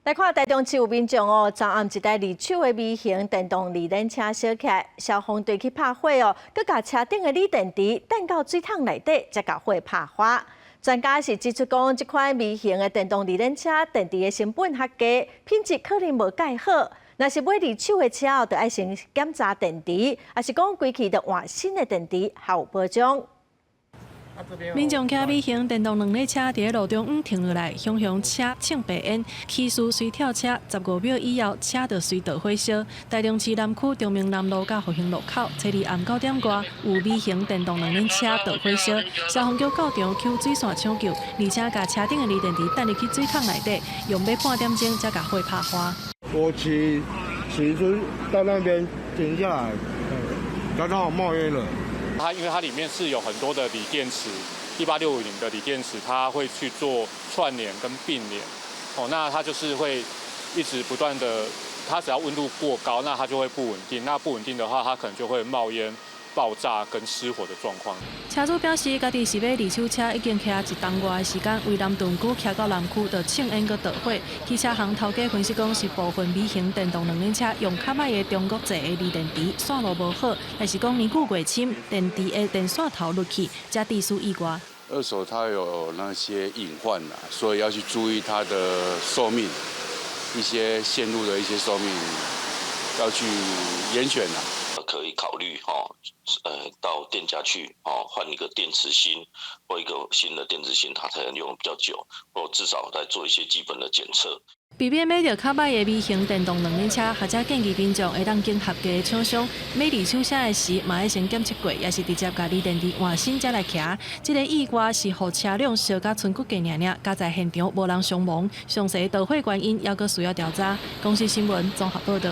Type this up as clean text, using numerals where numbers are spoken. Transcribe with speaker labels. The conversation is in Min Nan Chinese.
Speaker 1: 來看台中市有民眾哦，昨暗一台二手的微型電動二輪車燒起來，消防隊去拍火哦，閣共車頂的鋰電池擲到水桶內底，才共火拍花。專家是指出講，這款微型的電動二輪車電池的成本較低，品質可能無蓋好。若是買二手的車哦，就愛先檢查電池，抑是講規氣著換新的電池，較有保障。
Speaker 2: 民眾騎微型電動兩輪車佇咧路中央停落來，雄雄車衝白煙，騎士隨跳車，15秒以後車就隨導火燒。台中市南區長明南路佮復興路口，初二暗9點外有微型電動兩輪車導火燒，消防局到場搝水線搶救，而且共車頂的鋰電池擲入去水桶內底，用欲半點鐘才共火拍花。
Speaker 3: 我騎騎出到那邊停下來，剛好冒煙了。
Speaker 4: 它因為它裡面是有很多的鋰電池，18650的鋰電池，它會去做串聯跟並聯，哦，那它就是會一直不斷的，它只要溫度過高，那它就會不穩定，那不穩定的話，它可能就會冒煙、爆炸跟失火的狀況。
Speaker 2: 車主表示，家己是買二手車，已經騎一冬外的時間，為南屯區騎到南區就衝煙閣導火。汽車行頭家分析講，是部分微型電動兩輪車用較䆀的中國製的鋰電池，線路無好，還是講年久過深，電池的電線頭甩去，才致使意外。
Speaker 5: 二手它有那些隱患啦，所以要去注意它的壽命，一些線路的一些壽命要去嚴選啦。
Speaker 6: 可以考慮哈，到店家去哦，換一個電池芯或一個新的電池芯，它才能用比較久，或至少再做一些基本的檢測。
Speaker 2: 避免買著較䆀的微型電動兩輪車，學者建議民眾會當經合格的廠商買二手車的時，嘛愛先檢測過，抑是直接共鋰電池換新才來騎。這個意外是予車輛燒甲賰骨雞爾爾，佳哉現場無人傷亡，詳細導火原因猶閣需要調查。公視新聞綜合報導。